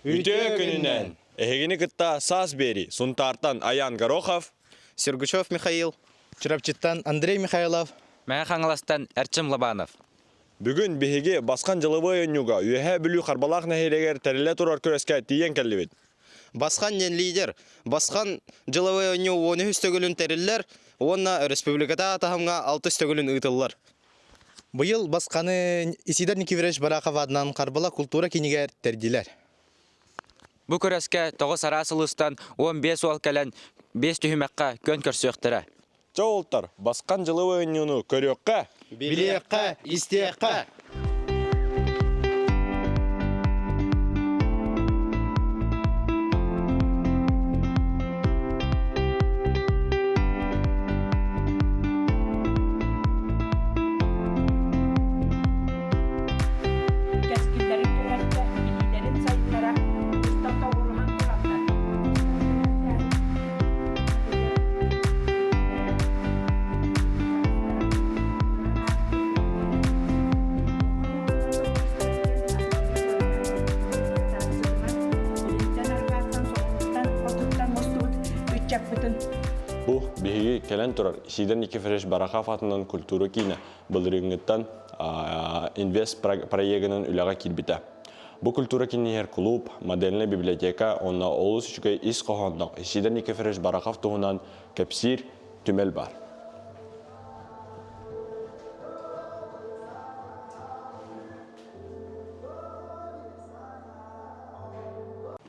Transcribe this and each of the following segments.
Үтүө күнүнэн! Эһигини кытта саас биэри Сунтаартан Аян Горохов, Сергучев Михаил, Чурапчыттан Андрей Михайлов, Мэҥэ Хаҥаластан Эрчим Лобанов. Бүгүн биһиги Басхан дьылыбыай оонньууга Үөһээ Бүлүү Харбалаах нэһилиэгэр тэриллэ турар күрэскэ тиийэн кэллибит. Басхан диэн лидер. Басхан дьылабыай оонньуу 13 төгүлүн тэриллэр уонна республиката таһымҥа 6 төгүлүн ыытыллар. Быйыл Басханы Исидор Никифорович Барахов аатынан Харбала култуура киинигэр тэрдилэр. Бу күрэскэ тоҕус араас улуустан 15 уол кэлэн 5 түһүмэххэ күөн көрсүөхтэрэ. Чэ уолтар, Басхан дьылы оонньууну көрүөххэ! Билиэххэ, истиэххэ! Кэскиллэрин түһэрдэ, билиилэрин сайыннара устан тоҕуоруһан тураллар. Бу биһиги кэлэн турар Сидор Никифорович Барахов аатынан культура киинэ былырыыҥҥыттан инвест проегынан үлэҕэ киирбитэ. Бу культура киинигэр клуб, модельнай библиотека уонна олус үчүгэй ис хоһоонноох Исидор Никифорович Барахов туһунан кэпсиир түмэл баар.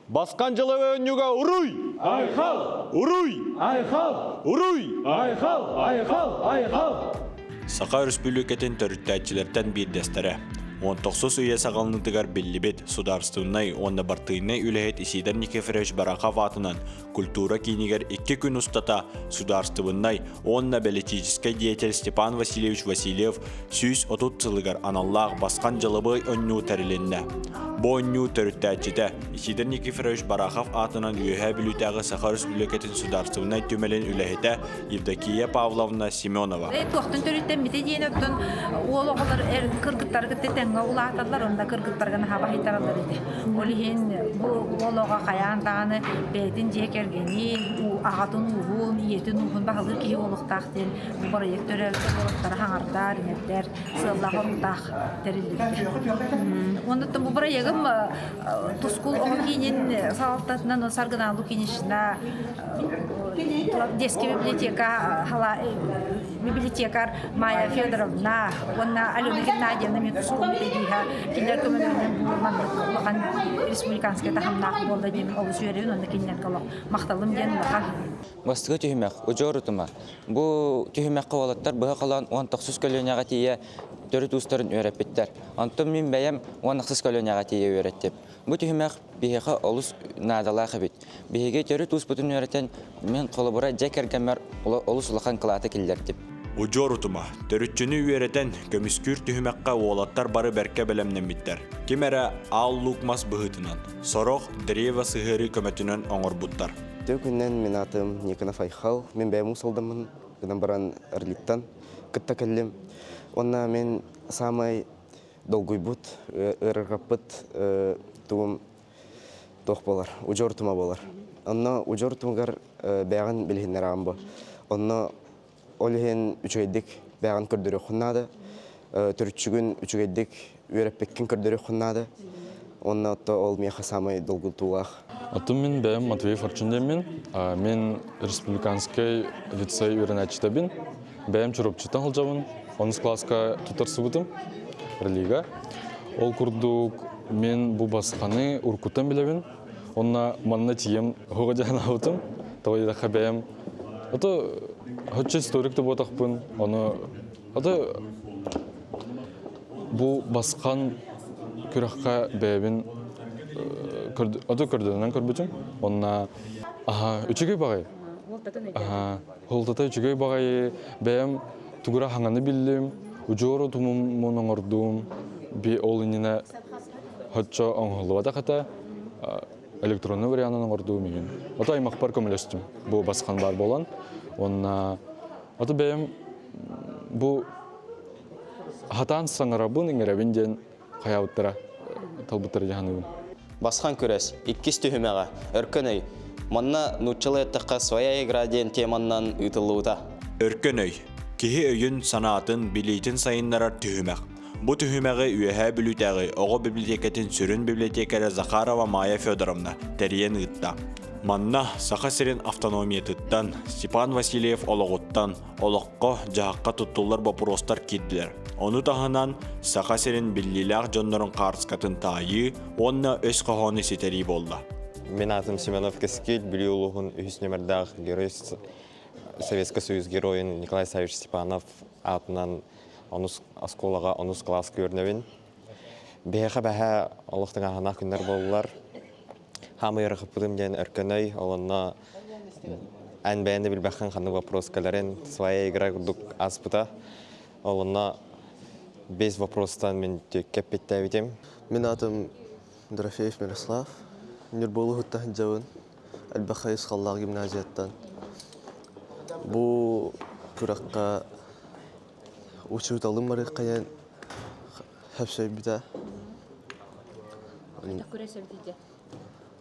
Басқан жылы өннюга уруй! Айхал! Уруй! Айхал! Уруй! Айхал! Айхал! Айхал! Саха Өрөспүүбүлүкэтин төрүттээччилэртэн биирдэстэрэ. 19 үйэ саҕаланыытыгар биллибит судаарыстыбаннай уонна бартыыйнай үлэһит Исидор Никифорович Барахов аатынан культура киинигэр икки күн устата судаарыстыбаннай уонна бэлитиическэй деятель Степан Васильевич Васильев 130 сылыгар аналлаах Басхан дьылабыай оонньуу тэрилиннэ. Бу оонньуу төрүттээччитэ Исидор Никифорович Барахов аатынан Үөһээ Бүлүүтээҕи Саха Өрөспүүбүлүкэтин судаарыстыбаннай түмэлин үлэһитэ Евдокия Павловна Семенова. Туохтан төрүттэммитэ диэн оттон уол оҕолор эр кыргыттары кытта тэҥҥэ улааталлар, онно кыргыттарга наһаа баһыйтараллар этэ. Ол иһин бу уол оҕо хайаан даҕаны бэйэтин дьиэ кэргэнин, аҕатын ууһун, ийэтин ууһун баһылыыр киһи буолуохтаах диэн бу проект төрөөбүтэ уолаттары хаҥардар, иҥэрдэр сыаллаах-оруктаах тэриллибитэ. Оннуттан бу проегым Тускул оҕо киинин салалтатынан Саргынаан Лукинична детский библиотека библиотекарь Майя Федоровна уонна Алена Геннадьевна Метускул педиха кинилэр көмөлөрүнэн бу маннык улахан республиканскай таһымнаах буолла диэн олус үөрэбин уонна кинилэргэ олох махталым диэн улахан. Бастакы түһүмэх удьуор утума. Бу түһүмэххэ уолаттар быһа холоон 19 көлүөнэҕэ тиийэ төрүт уустарын үөрэппиттэр. Онтон мин бэйэм 16 көлүөнэҕэ тиийэ үөрэттим. Бу түһүмэх биһиэхэ олус наадалаах эбит. Биһиги төрүт ууспутун үөрэтэн, мин холобура дьэ кэргэммэр олус улахан кылааты киллэрдим. Удьуор утума, төрүччүнү үөрэтэн, көмүскүүр түһүмэххэ уолаттар бары бэркэ бэлэмнэммиттэр. Ким эрэ аал луук мас быһыытынан, сорох древо сыһыарыы көмөтүнэн оҥорбуттар. Үтүө күнүнэн мин аатым Никонов Айхал. Мин бэйэм уус алдаммын гынан баран Орлиттан кытта кэллим. Уонна мин саамай долгуйбут, ыарырҕаппыт тугум туох буолар, удьуор тума буолар. Онно удьуор тумугар бэйэҕин билиһиннэрэҕин бу. Онно ол иһин үчүгэйдик бэйэҕин көрдөрүөххүн наада. Төрүччүгүн үчүгэйдик үөрэппиккин көрдөрүөххүн наада. Уонна отто ол миэхэ саамай долгутуулаах. Атын мин бэйэм Матвей Форчун диэммин. Мин республиканскай лицей үөрэнээччитэбин. Бэйэм Чурапчыттан сылдьабын. Онус кылааска туттарсыбытым релига. Ол курдук мен бу басқаны уркуттан билэбин. Онна манна тиийэн оҕо дьаһанаабытым. Тоҕо диэтэххэ бэйэм ото хоччо историк да буотахпын. Ону ото бу басқан күрэххэ бэйэбин ото көрдөрүнэн көрбүтүм. Онна аха үчүгэй баҕайы. Аха Холтата үчүгэй баҕайы бэйэм тугура хаҥаны биллим, удьуору тумуммун оҥордум, би ол иннинэ хоччо оҥоһуллубатах этэ, электронный варианын оҥордуум иһин. Ото аймахпар көмөлөстүм, бу басхан баар буолан. Уонна ото бэйэм бу хатаан саҥарабын, иҥэрэбин диэн хайаабыттара, талбыттара дьаһаныбын. Басхан күрэс иккис түһүмэҕэ Өркөн өй. Манна нууччалыы эттэххэ «Своя игра» диэн теманнан ыытыллыбыта. Өркөн өй. Киһи өйүн, санаатын, билиитин сайыннарар түһүмэх. Бу түһүмэҕи Үөһээ Бүлүүтээҕи оҕо библиотекатын сүрүн библиотекаря Захарова Майя Федоровна тэрийэн ыытта. Манна Саха сирин автономиятыттан, Степан Васильев олоҕуттан, олоххо, дьаһахха туттуллар боппуруостар киирдилэр. Ону таһынан Саха сирин биллиилээх дьоннорун хаарыскатын таайыы уонна өс хоһоону ситэрии буолла. Мин аатым Семенов Кэскил, Бүлүү улууһун үһүс нүмердээх Герой Советский Союз геройун Николай Савич Степанов аатынан онус оскуолаҕа онус кылааска үөрэнэбин. Биһиэхэ бэһэ олох тыҥааһыннаах күннэр буоллулар. Хаамый ырахыппытым диэн өркөнөй, ол онно эн бэйэн да билбэххин ханнык вопрос кэлэрин, своя игра курдук ааспыта. Ол онно без вопростан мин кэппиттээбитим. Мин аатым Дорофеев Мирослав. Ньурба улууһуттан сылдьабын. Элбэх хайысхалаах гимназияттан. Бу күрэххэ учууталым барыаххайан хөпсөйбүтэ.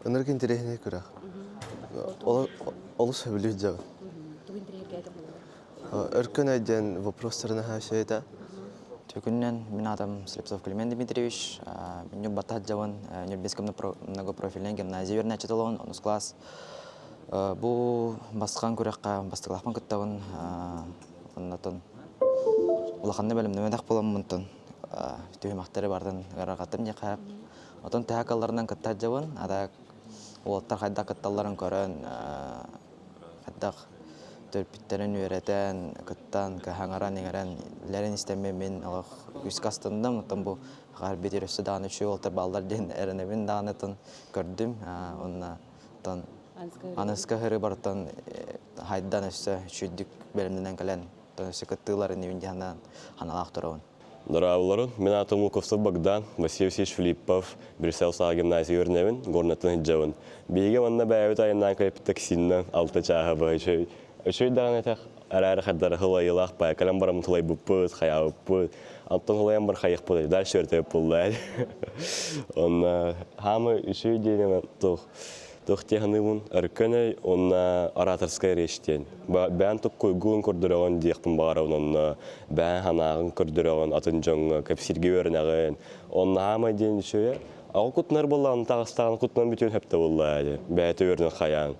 Ынырык интэриэһинэй күрэх. Олус сөбүлүүр дьабын. Өркөн өй диэн вопростарын аһаа этэ. Төкүннэн мин аатым Слепцов Климент Дмитриевич. Ньурбаттан дьабын Нюрбинская многопрофильная гимназия үөрэнээччи толоон онус класс. Бу басқан күрэххэ бастакылаахпын кыттабын. Оннотон улаханны бэлэмнэмэтэх буоламмынтан түһүмэхтэри бартын ыарырҕаттым диэххэ. Отон тэһэ кылларынан кытта сылдьабын. Ата уолаттар хайдах кытталларын көрөн, хайдах төрөппүттэрин үөрэтэн, кыттан, кыһаҥаран-иҥэрэн, лэрин истэммин мин олох күүскэ астынным. Оттон бу хаһар бит өссө даҕаны үчүгэй уолаттар бааллар диэн эрэнэбин даҕаны оттон көрдүм. Уонна оттон аныска ыһырыы барытын хайдан өссө үчүгүйдүк бэлэмнэнэн кэлэн, оттон өссө кыттыылар иннибин диэн ханалаах турабын. Дорооболорун, мин аатым Луковцев Богдан, Василий Васильевич Филиппов, Брюссел саҕа гимназия үөрэнэбин, Горнаттан сылдьабын. Биһиги манна бэйэбит айаннаан кэлбит таксиннан алта чааһа быһа үчүгэй, үчүгэй даҕаны этэх, эрээри хардары хылайылаах баай кэлэн бараммыт хылайбыппыт, хайаабыппыт, онтон хылайан бар хайыахпыт, дальше өртөбүт буолла. Онно хаамы үчүгэй диэн туох Туох дии саныыбын, өркөн өй уонна ораторская речь диэн. Бэйэн туккуйгун көрдөрөҕүн диэхпин баҕарабын онно бэйэн санааҕын көрдөрөҕүн атын дьоҥҥо кэпсииргэ үөрэнэҕин. Онно хаамай диэн үчүгэйэ аҕа кутунар буоллаҕына таҕыстаҕына кутунан бүтүөн сөптө буоллаа диэн бэйэтэ үөрэнэн хайаан.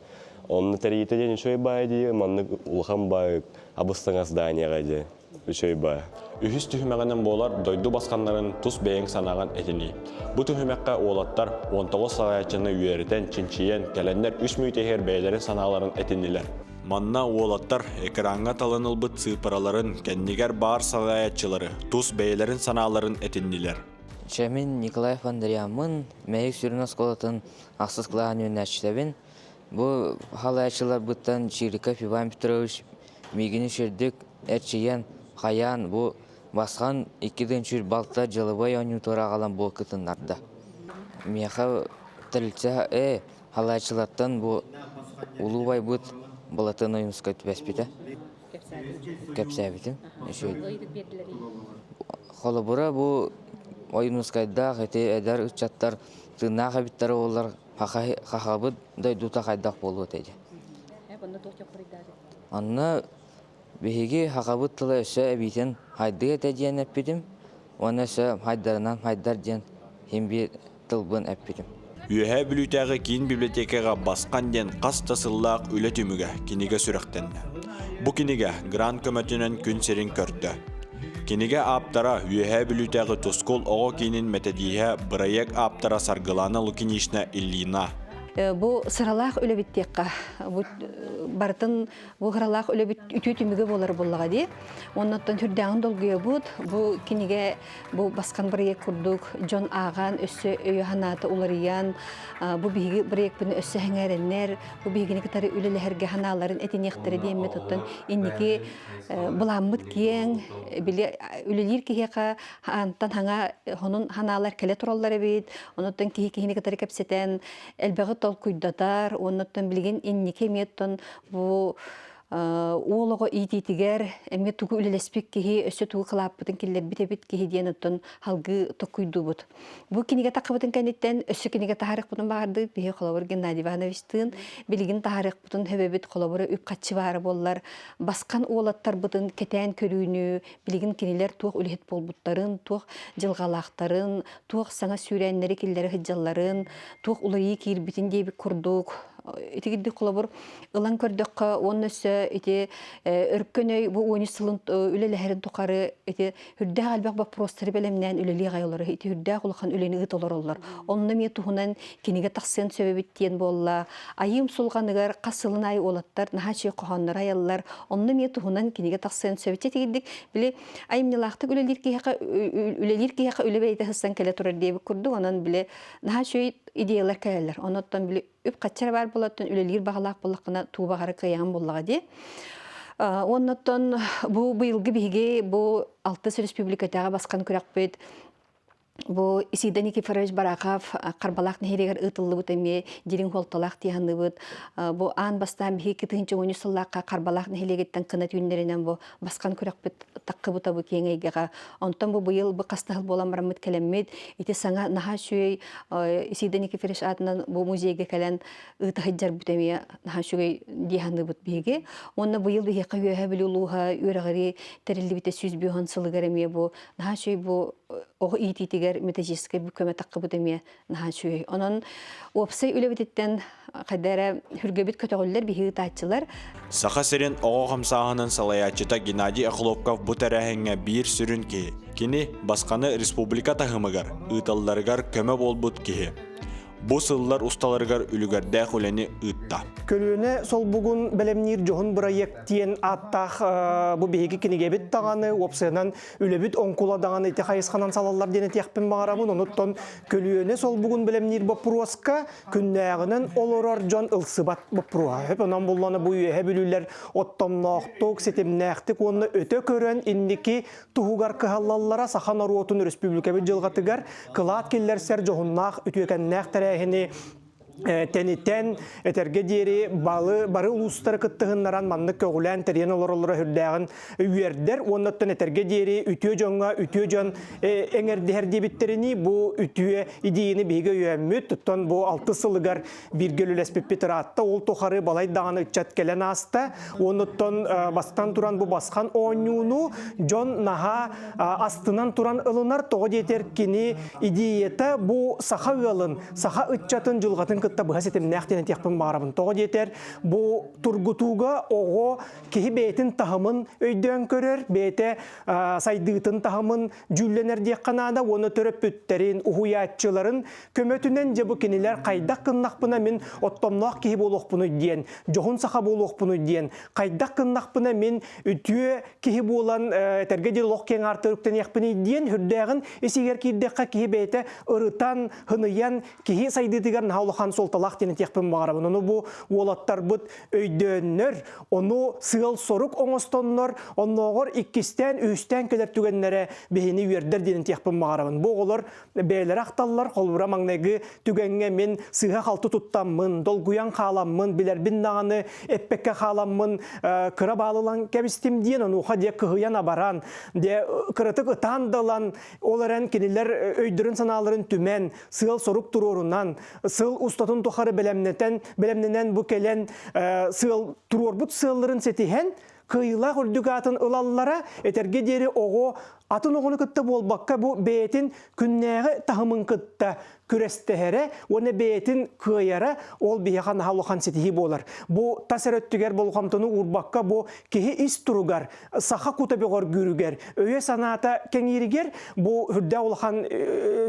Онно тэрийитэ диэн үчүгэй баай дии маннык улахан баай абыстаҥас зданияҕа диэн. Үчүгэй баа. Үһүс түһүмэҕинэн буолар дойду басханнарын тус бэйэҥ санааҕын этинии. Бу түһүмэххэ уолаттар 19 салайааччыны үөрэтэн, чинчийэн, кэлэннэр үс мүнүүтэ иһигэр бэйэлэрин санааларын этиннилэр. Манна уолаттар экраҥҥа талан ылбыт сыыппараларын, кэннигэр баар салайааччылары тус бэйэлэрин санааларын этиннилэр. Чэ, мин Николаев Андриаммын, Мэйик сүрүн оскуолатын ахсыс кылааһын үөрэнээччитэбин. Бу халааччыларбыттан Чириков Иван Петрович миигин үчүрдүк эрчийэн, хайаан бу басхан икки тыһыынча балта дьылыбай оонньуутугар аҕалан бу кытыннарда. Миэхэ тэрилтэ ээ халааччылартан бу улуу байбыт Былатын Ойуунускай түбэспитэ. Кэпсээбитим. Холобура бу Ойуунускайдаах ити эдэр ыччаттар тыыннаах эбиттэр буоллар Хахабыт дойдута хайдах буолуо этэ дии. Онно биһиги хахабыт тыла өссө эбиитин хайдыа этэ диэн эппитим уонна өссө хайдарынан хайдар диэн иһин биир тылбын эппитим. Үөһээ Бүлүүтээҕи киин библиотекаҕа Басхан диэн хас да сыллаах үлэ түмүгэ кинигэ сүрэхтэннэ. Бу кинигэ грант көмөтүнэн күн сирин көрдө. Кинигэ ааптара Үөһээ Бүлүүтээҕи Тускул оҕо киинин мэтэдииһэ, бырайыак ааптара Саргылана Лукинична Ильина. Бу сыралаах үлэбит диэххэ, бу барытын бу сыралаах үлэбит үтүө түмүгэ буолар буоллаҕа дии. Оннуттан сүрдээҕин долгуйабыт. Бу кинигэ бу басхан бырайыак курдук дьон ааҕан өссө өйө-санаата уларыйан, бу биһиги бырайыакпытын өссө сэҥээрэннэр, бу биһигини кытары үлэлэһэргэ санааларын этиниэхтэрэ диэммит оттон инники былааммыт киэҥ, били үлэлиир киһиэхэ антан хаҥа хонун ханаалар кэлэ тураллар эбит, онуттан киһи киһини кытары кэпсэтэн элбэҕи толкуйдатар, оннуттан билигин инники эмиэ оттон бу Уол оҕо иитиитигэр эмиэ тугу үлэлэспит киһи, өссө тугу кылааппытын киллэрбит эбит киһи диэн оттон халгыы токкуйдуубут. Бу кинигэ таххыбытын кэнниттэн өссө кинигэ таһаарыахпытын баҕардыбыт. Биһи холобур Геннадий Ивановичтыын билигин таһаарыахпытын сөбөбүт. Холобура үп-харчы баара буоллар, басхан уолаттарбытын кэтээн көрүүнү, билигин кинилэр туох үлэһит буолбуттарын, туох дьылҕалаахтарын, туох саҥа сүүрээннэри киллэрэ сылдьалларын, туох уларыйыы киирбитин диэбит курдук итигирдик холобур ылан көрдөххө уонна өссө ити өркөн өй бу уонус сылын үлэлэһэрин тухары ити үрдээх элбэх боппуруостары бэлэмнээн үлэлии аҕай ити үрдээх улахан үлэни ыыта олороллор. Онно эмиэ туһунан кинигэ тахсыан сөбөбүт диэн буолла. Айыым сулҕаныгар хас сылын аайы уолаттар наһаа үчүгэй хоһооннору айаллар. Онно эмиэ туһунан кинигэ тахсыан сөбүт. Итигирдик били айымньылаахтык үлэлиир киһиэхэ үлэлиир киһиэхэ үлэ бэйэтэ сыстан кэлэ турар диэбит курдук. Онон били наһаа үчүгэй идеялар кэлэллэр. Онуттан били үп-хаччы эрэ баар буолаттан үлэлиир баҕалаах буоллаххына туу баҕара кыайаҕын буллаҕа дии. Оннуттан бу быйылгы биһиги бу Алтыс республикатааҕы басхан күрэхпит бу Исида Никифорович Барахов Харбалаах нэһилиэгэр ыытыллыбыт эмиэ дириҥ хуолталаах тиһанныбыт. Бу аан бастаан биһиги кытыһынча уонүс сыллаахха Харбалаах нэһилиэгиттэн кына түүннэринэн бу басхан күрэхпит таххыбыта бу киэҥ эйгэҕэ. Онтон бу быйыл бу хастаһыл буолан бараммыт кэлэммит ити саҥа наһаа үчүгэй Исида Никифорович аатынан бу музейга кэлэн ыыта сылдьарбыт эмиэ наһаа үчүгэй дии саныыбыт биһиги. Уонна быйыл биһиэхэ Үөһээ Бүлүү улууһа үөрэҕирии тэриллибитэ 105 сылыгар эмиэ бу наһаа үчүгэй бу оҕо иитиитигэр методическай көмө таххыбыт эмиэ наһаа үчүгэй. Онон уопсай үлэбититтэн хайда эрэ хүргэбит көтөҕүллэр биһиги ыытааччылар. Саха сирин оҕо хамсааһынын салайааччыта Геннадий Охлопков бу тэрээһиҥҥэ биир сүрүн киһи. Кини Басханы республика таһымыгар ыыталларыгар көмө буолбут киһи. Бу сыллар усталарыгар үлүгэрдээх үлэни ыытта. Көлүөнэ солбугун бэлэмниир дьоһун бырайыак диэн ааттаах бу биһиги кинигэбит даҕаны, уопсайынан үлэбит оҥкула даҕаны ити хайысханан салаллар диэн этиэхпин баҕарабын. Онуттан көлүөнэ солбугун бэлэмниир боппуруоска күннээҕинэн олорор дьон ылсыбат боппуруоһа. Хөп онон буллана бу үөһэ бүлүүлэр оттомноохтук, ситимнээхтик уонна өтө көрөн инники туһугар кыһаллаллара саха норуотун өрөспүүбүлүкэбит дьылҕатыгар кылаат киллэрсэр дьоһуннаах үтүөкэннээх тэрээһини тэнитэн этэргэ диэри балы бары улуустары кыттыһыннаран маннык көҕүлээн тэрийэн олороллоро сүрдээҕин үөрдэр уонна оттон этэргэ диэри үтүө дьоҥҥо үтүө дьон эҥэрдиһэр диэбиттэринии бу үтүө идеяны биһиги өйөөммүт оттон бу алтыс сылыгар бииргэ үлэлэспиппит ыраатта ол тухары балай даҕаны ыччат кэлэн ааста уонуттан бастан туран бу басхан оонньууну дьон наһаа астынан туран ылынар тоҕо диэтэр кини идеята бу саха ыалын саха ыччатын дьылҕатын кытта быһа ситимнээх диэн этиэхпин баҕарабын. Тоҕо диэтэр, бу тургутууга оҕо киһи бэйэтин таһымын өйдөөн көрөр, бэйэтэ сайдыытын таһымын дьүүллэнэр диэххэ наада уонна төрөппүттэрин, уһуйааччыларын көмөтүнэн дьэ бу кинилэр хайдах гыннахпына мин оттомноох киһи буолуохпунуй диэн, дьоһун саха буолуохпунуй диэн, хайдах гыннахпына мин үтүө киһи буолан этэргэ диэри олох киэҥ аартыгар үктэниэхпиний диэн үрдээҕин ис-иһигэр киирдэххэ киһи бэйэтэ ырытан, һыныйан киһи сайдыытыгар наһаа улахан суолталаах диэн этиэхпин баҕарабын. Ону бу уолаттарбыт өйдөөннөр, ону сыал-сорук оҥостоннор, оннооҕор иккистээн, үһүстээн кэлэр түгэннэрэ биһини үөрдэр диэн этиэхпин баҕарабын. Бу оҕолор бэйэлэрэ ахталлар, холобура маҥнайгы түгэҥҥэ мин сыыһа-халты туттаммын, долгуйан хааламмын, билэрбин даҕаны эппэккэ хааламмын кыра баалылан кэбистим диэн онуоха дьэ кыһыйан-абаран, дьэ кыратык ытаан да ылан Ол эрэн кинилэр өйдөрүн-санааларын түмэн, сыал-сорук туруорунан, сыл устатын тухары бэлэмнэтэн, бэлэмнэнэн бу кэлэн сыал туруорбут сыалларын ситиһэн, кыайыылаах үрдүк аатын ылаллара, этэргэ диэри оҕо атын оҕону кытта буолбакка бу бэйэтин күннээҕи таһымын кытта күрэстэһэрэ уонна бэйэтин кыайара ол биһиэхэ наһаа улахан ситиһии буолар. Бу тас эрэ өттүгэр болҕомтону уурбакка бу киһи ис туругар, саха кута бөҕөргүүрүгэр, өйө-санаата кэҥииригэр бу үрдээх улахан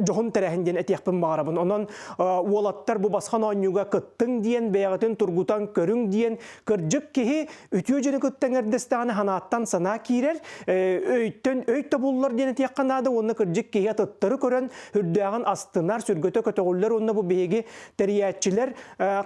дьоһун тэрээһин диэн этиэхпин баҕарабын. Онон уолаттар бу басхан оонньууга кыттыҥ диэн, бэйэҕитин тургутан көрүҥ диэн кырдьык киһи үтүө дьону кытта эҥэрдэстэҕинэ санааттан санаа киирэр, өйтөн өй тобуллар диэн этиэххэ наада уонна кырдьык киһи атыттары көрөн үрдээҕин астынар, сүргэтэ көтөҕүллэр уонна бу биһиги тэрийээччилэр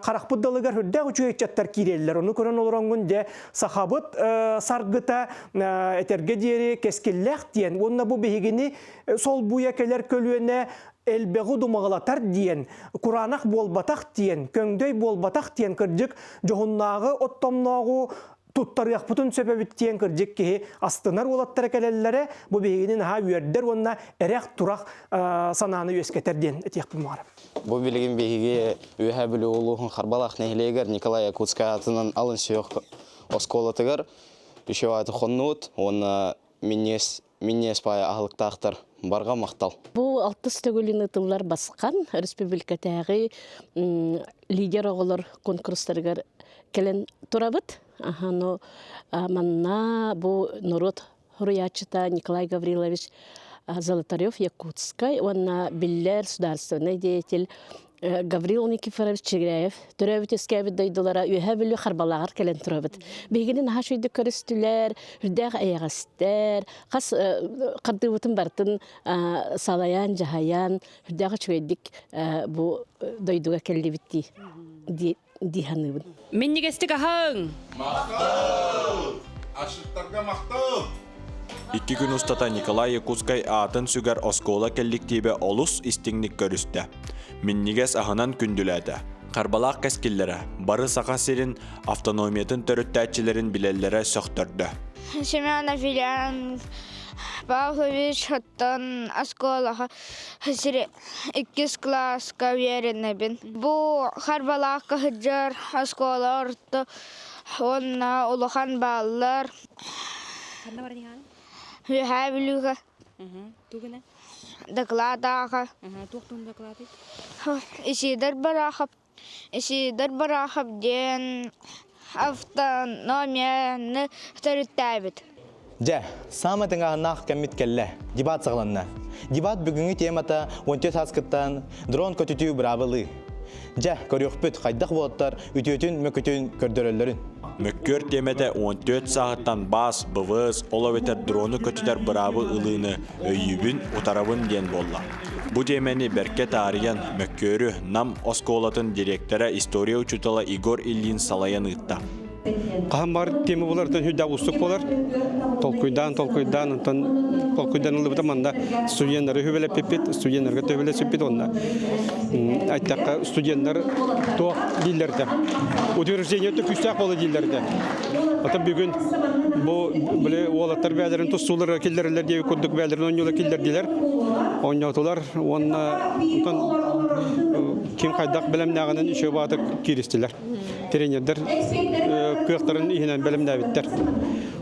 харахпыт далыгар үрдээх үчүгэй ыччаттар киирэллэр. Ону көрөн олороҥҥун дьэ сахабыт саргыта этэргэ диэри кэскиллээх диэн уонна бу биһигини солбуйа кэлэр көлүөнэ элбэҕи думаҕалатар диэн, кураанах буолбатах диэн, көҥдөй буолбатах диэн кырдьык дьоһуннааҕы оттомнооҕу. Туттарыахпытын сөп эбит диэн кырдьык киһи астынар уолаттара кэлэллэрэ бу биһигини наһаа үөрдэр уонна эрэх-турах санааны үөскэтэр диэн этиэхпин баҕарабын. Бу билигин биһиги Үөһээ Бүлүү улууһун Харбалаах нэһилиэгэр Николай Якутскай аатынан алын сүһүөх оскуолатыгар үчүгэй ааты хоннубут уонна минньигэс минньигэс баайа аһылыктаахтар барҕа махтал. Бу алтыс төгүлүн ытыллар басхан республикатааҕы лидер оҕолор конкурстарыгар кэлэн турабыт. Аха, манна бу норуот суруйааччыта Николай Гаврилович Золотарев Якутскай уонна биллэр судаарыстыбаннай деятель Гаврил Никифорович Чигиряев төрөөбүт үөскээбит дойдулара Үөһээ Бүлүү Харбалааҕар кэлэн турабыт. Биһигини наһаа үчүгэйдик көрүстүлэр, үрдээх эйэҕэстэр, хас хардыыбытын барытын салайан, дьаһайан, үрдээх үчүгэйдик бу дойдуга кэллибит дии дии саныыбын. Минньигэстик аһаҥ! Махтал! Асчыттарга махтал! Икки күн устата Николай Якутскай аатын сүгэр оскуола кэлликтиибэ олус истиҥник көрүстэ. Минньигэс аһынан күндүлээтэ. Харбалаах кэскиллэрэ бары Саха сирин автономиятын төрүттээччилэрин билэллэрэ сөхтөрдө. Семенов Ильян Павлович оттон оскуолаҕа сири Иккис кылааска үөрэнэбин. Бу Харбалаахха сылдьар оскуола орто уонна улахан бааллар. Ханна баран иһэҕин? Үөһээ Бүлүүгэ. Тугуна? Доклад ааҕа. Туох туһун докладый? Исидор Барахов Исидор Барахов диэн автономияны төрүттээбит. Дьэ, саамай тыҥааһыннаах кэммит кэллэ. Дебат саҕаланна. Дебат бүгүҥҥү темата 14 сааскыттан дрон көтүтүү быраабылыы. Дьэ, көрүөхпүт, хайдах уолаттар үтүөтүн, мөкүтүн көрдөрөллөрүн. Мөккүөр тиэмэтэ 14 сааһыттан баас, БВС, ол эбэтэр дрону көтүтэр быраабы ылыыны өйүүбүн, утарабын диэн буолла. Бу тиэмэни бэркэ таарыйан, мөккүөрү Нам оскуолатын дириэктэрэ, история учуутала Егор Ильин салайан ыытта. Хаһан бар тема булартан хүдэ устук болар. Толкуйдаан, толкуйдаан, онтон толкуйдан ылыбыта манна студенттары хүбэлэппиппит, студенттарга төбөлөсүппүт онно. Айтаққа студенттар туох дииллэрдэ. Утверждение өтө күүстээх бола дииллэрдэ. Ата бүгүн бу биле уолаттар бээлэрин тустуулара киллэрэллэр диэби курдук бээлэрин оонньуулар киллэрдилэр. Оонньоотулар уонна онтон ким хайдах бэлэмнээҕинэн үчүгэй баатык кииристилэр. Тренердэр кыахтарын иһинэн бэлэмнээбиттэр.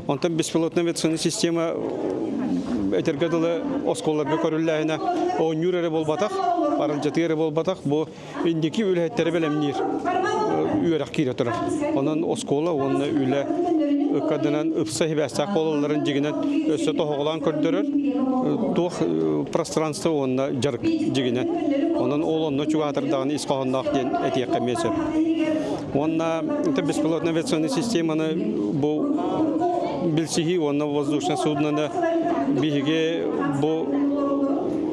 Онтон беспилотная авиационная система этэргэ дылы оскуолаларга көрүллээһинэ оонньуур эрэ буолбатах, аралдьатыы эрэ буолбатах, бу инники үлэһиттэри бэлэмниир үөрэх киирэ турар. Онон оскуола уонна үлэ ыккардынан ыпса сибээстээх буолалларын дьигинэн өссө тоһоҕолоон көрдөрөр туох пространство уонна дьарык дьигинэн. Онон ол онно чугаһатардаҕын ис хоһоонноох диэн этиэххэ эмиэ сөп. Уонна беспилотная авиационная системаны бу билсиһии уонна воздушное судноны биһиги бу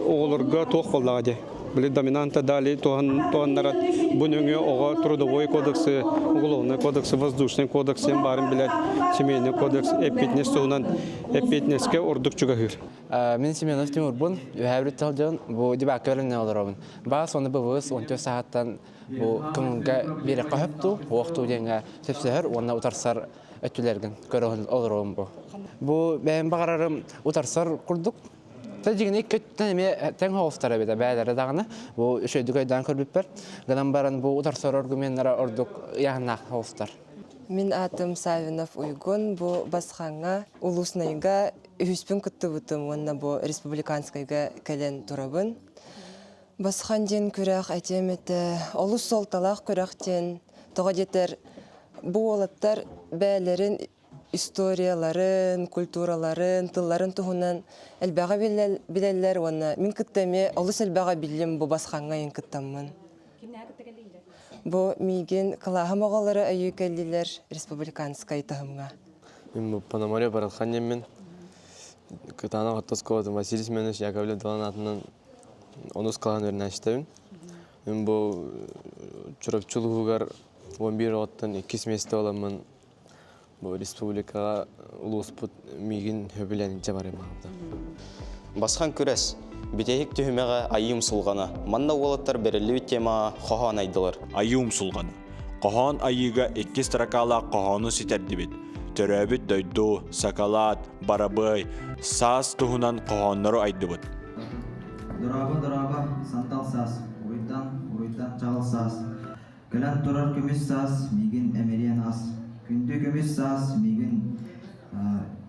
оҕолорго туох буоллаҕа дии Били доминанта дали туһаннарат бу нөҥүө оҕо трудовой кодексы, уголовный кодексы, воздушный кодекс диэн баарын билэр семейный кодекс эппиэтинэс туһунан эппиэтинэскэ ордук чугаһыыр. Мин Семенов Тимурбун, үһээ сылдьан бу дебакка бэлэмнэн олоробун. Баас уонна БВС 14 саһаттан бу көҥүлгэ биэрэххэ сөптуу, уохтуу диэҥҥэ сөпсөһөр уонна утарсар өттүлэргин көрө олоробун бу. Бу бэйэм баҕарарым утарсар курдук Дьиҥинэ икки өттүнэн эмиэ тэҥ соҕустар эбит бээлэрэ даҕаны бу үчүгэйдик өйдөөн көрбүппэр гынан баран бу утарсар аргуменнара ордук ыйааһыннаах соҕустар. Мин аатым Савинов Уйгун бу Басхаҥҥа улуснайга үһүспүн кыттыбытым уонна бу республиканскайга кэлэн турабын. Басхан диэн күрэх этиэм этэ олус суолталаах күрэх диэн тоҕо диэтэр бу уолаттар бээлэрин историяларын, культураларын, тылларын туһунан элбэҕи билэллэр уонна мин кытта эмиэ олус элбэҕи биллим бу басхаҥҥа ыйын кыттаммын. Бу миигин кылааһым оҕолоро өйүү кэллилэр республиканскай таһымҥа. Мин Пономарев Барылхан диэммин. Кытаанах орто оскуолатын Василий Семенович Яковлев Далан аатынан онус кылааһын үөрэнээччитэбин. Мин бу Чурапчы улууһугар 11 оҕоттон иккис миэстэ буоламмын Бу республикаҕа улууспут миигин сөбүлээн илдьэ барыам хаалбыта. Басхан күрэс. Бүтэһик түһүмэҕэ Айыы умсулҕана. Манна уолаттар бэриллибит темаҕа хоһоон айдылар. Айыы умсулҕана. Хоһоон айыыга икки строкалаах хоһоону ситэрдибит. Төрөөбүт дойду, сакалаат, барабыай, саас туһунан хоһооннору айдыбыт. Дорообо, дорообо, сандал саас, уруйдан, уруйдан чаҕыл саас. Кэлэн турар көмүс саас, миигин эмириэн аас. Күндү көмүс саас, миигин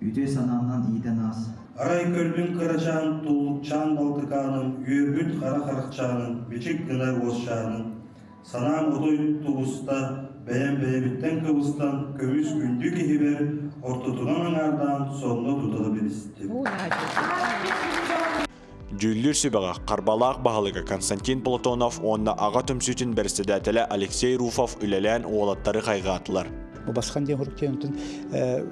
үтүө санаанан иитэн аас. Арай көрдүм кырачаан туллукчаан балтыкаанын, үөрбүт хара харахчаанын, бичик гынар уосчаанын. Санаам отой тубуста, бэйэм бэйэбиттэн кыбыстан, көмүс күндү киһибэр ортотунан аҥаардаан сонно тута билистим. Дьүүллүүр сүбэҕэ Харбалаах баһылыга Константин Платонов уонна аҕа түмсүүтүн бэрэссэдээтэлэ Алексей Руфов үлэлээн уолаттары хайҕаатылар. Бу басхан диэн хурук диэн онтон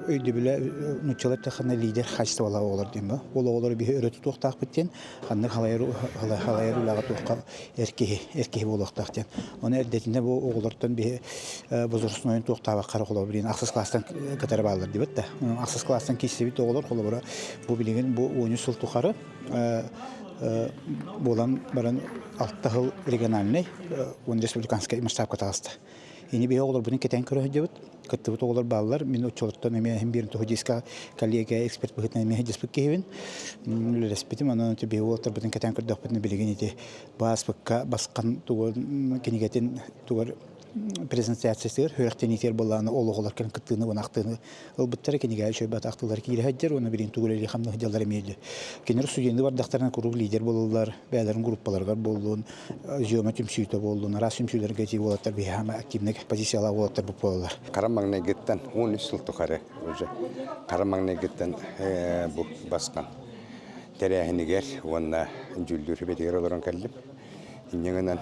өйдөбүлэ нуччалар тахана лидер качестволаах оҕолор диэн ба. Ол оҕолору биһи өрө тутуохтаахпыт диэн ханнык халайар халайар үлэҕэ туохха эр киһи эр киһи буолуохтаах диэн. Оны эрдэтинэ бу оҕолортон биһи возрастнойун туохтаабаккара холобур билигин ахсыс класстан кытары бааллар дибит да. Ахсыс класстан киирсибит оҕолор холобура бу билигин бу 13 сыл тухары буолан баран алта сыл региональный уонна республиканскай масштабка таҕыста. Ини биһи оҕолорбутун кэтээн көрө сылдьабыт. Кыттыбыт оҕолор бааллар. Мин оччолортон эмиэ иһин биэрин туһу диска коллега эксперт быһыытынан эмиэ сылдьыспыт киһибин. Үлэлэспитим. Онон биһи уолаттарбытын кэтээн көрдөхпүтүнэ билигин ити бааспыкка басқан тугу кинигэтин тугар презентациясыгар үөрэхтэниитигэр буоллаҕына ол оҕолор кэлэн кыттыыны уонна ахтыыны ылбыттара кинигэ үчүгэй ахтыылар киирэ сылдьар уонна билигин тугу үлэлии хамныы сылдьаллар эмиэ кинилэр студенты бардахтарына куруук лидер буолаллар бэйэлэрин группаларыгар буоллун зёма түмсүүтэ буоллун араас түмсүүлэргэ тии уолаттар биһиэхэ активный позициялаах уолаттар буолаллар хара маҥнайгыттан 13 сыл тухары уже хара маҥнайгыттан бу баскан тэрээһинигэр уонна дьүүллүүр сүбэтигэр олорон кэллим. Инньэ гынан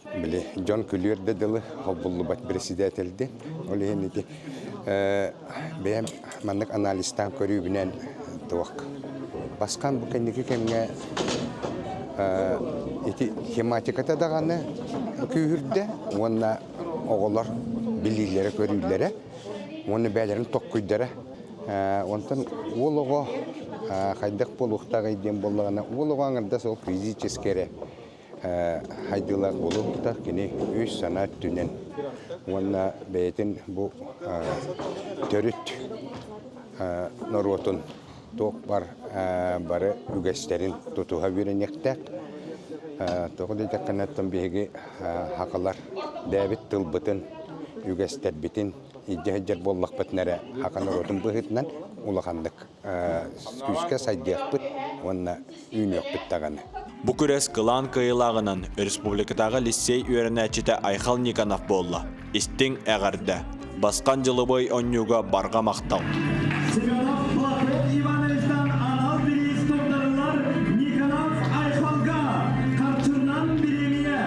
били дьон күлүөр да дылы холбуллубат председателди. Ол иһин ити бэйэм маннык анализтаан көрүүбүнэн туох баскан бу кэнники кэмҥэ ити тематиката даҕаны күүһүрдэ уонна оҕолор билиилэрэ-көрүүлэрэ уонна бэйэлэрин токкуйдара Онтон уол оҕо хайдах буолуохтааҕый диэн буоллаҕына, уол оҕо аҥардас ол физически эрэ хайдыылаах буолуохтаах, кини өй-санаа өттүнэн уонна бэйэтин бу төрүт норуотун туох бар бары үгэстэрин тутуһа үөрэниэхтээх. Тоҕо диэтэххинэ, оттон биһиги сахалар бэйэбит тылбытын, үгэстэрбитин илдьэ сылдьар буоллахпытына эрэ саха норуотун быһыытынан улаханнык күүскэ сайдыахпыт уонна үүнүөхпүт даҕаны. Бу күрэс кылаан кыайыылааҕынан республикатааҕы лиссиэй үөрэнээччитэ Айхал Никонов буолла. Истиҥ эҕэрдэ! Басхан дьылыбыай онньууга барҕа махтал! Семенов Платон Ивановичтан анал бириис туттарыллар Никонов Айхалга харчынан бириэмийэ.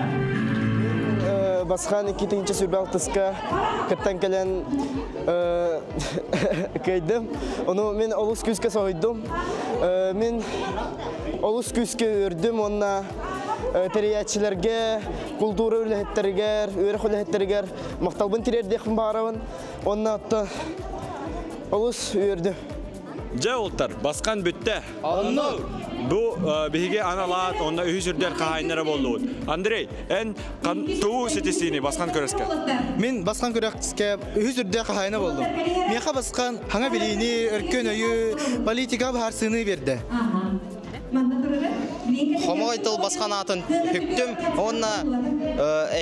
Басхан 2-сүүрбэ кыттан кэлэн кыайдым. Ону мин олус күүскэ соһуйдум. Мин олус күүскэ үөрдүм уонна тэрийээччилэргэ, култуура үлэһиттэригэр, үөрэх үлэһиттэригэр махталбын тириэрдиэхпин баҕарабын. Уонна оттон олус үөрдүм. Дьэ ултар, басқан бүттэ. Оннук. Бу биһиги анал аат онно үһүс үрдэл хаһаайыннара буоллубут. Андрей, эн туу ситисиини басқан күрэскэ? Мин басқан күрэскэ үһүс үрдэл хаһаайына болдум. Миэхэ басқан хаҥа билиини, өркөн өйү, политика баһарсыыны берді. Хомоҕой тыл басқан аатын хүктүм уонна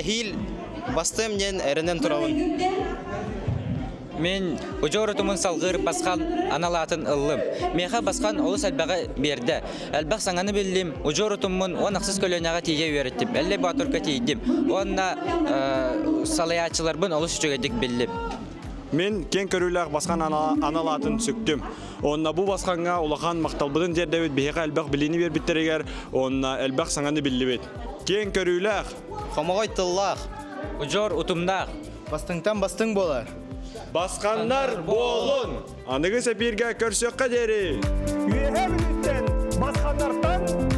эһиил бастыам диэн эрэнэн турабын. Мин удьуор утумун салгыыр Басхан анал аатын ыллым. Миэхэ Басхан олус элбэҕи биэрдэ. Элбэх саҥаны биллим, удьуор утуммун 16 көлүөнэҕэ тиийэ үөрэттим. Эллэй Боотурга тиийдим. Уонна салайааччыларбын олус үчүгэйдик биллим. Мин киэҥ көрүүлээх Басхан анал аатын сүктүм. Онно бу Басхаҥҥа улахан махталбытын тиэрдэбит, биһиэхэ элбэх билиини биэрбиттэригэр, уонна элбэх саҥаны биллибит. Киэҥ көрүүлээх! Хомоҕой тыллаах! Удьуор утумнаах! Бастыҥтан бастыҥ буолар. Басқаннар буолун! Аныгы сэпииргэ көрсүөххэ диэри! Үөһээ Бүлүүттэн, Басханнартан.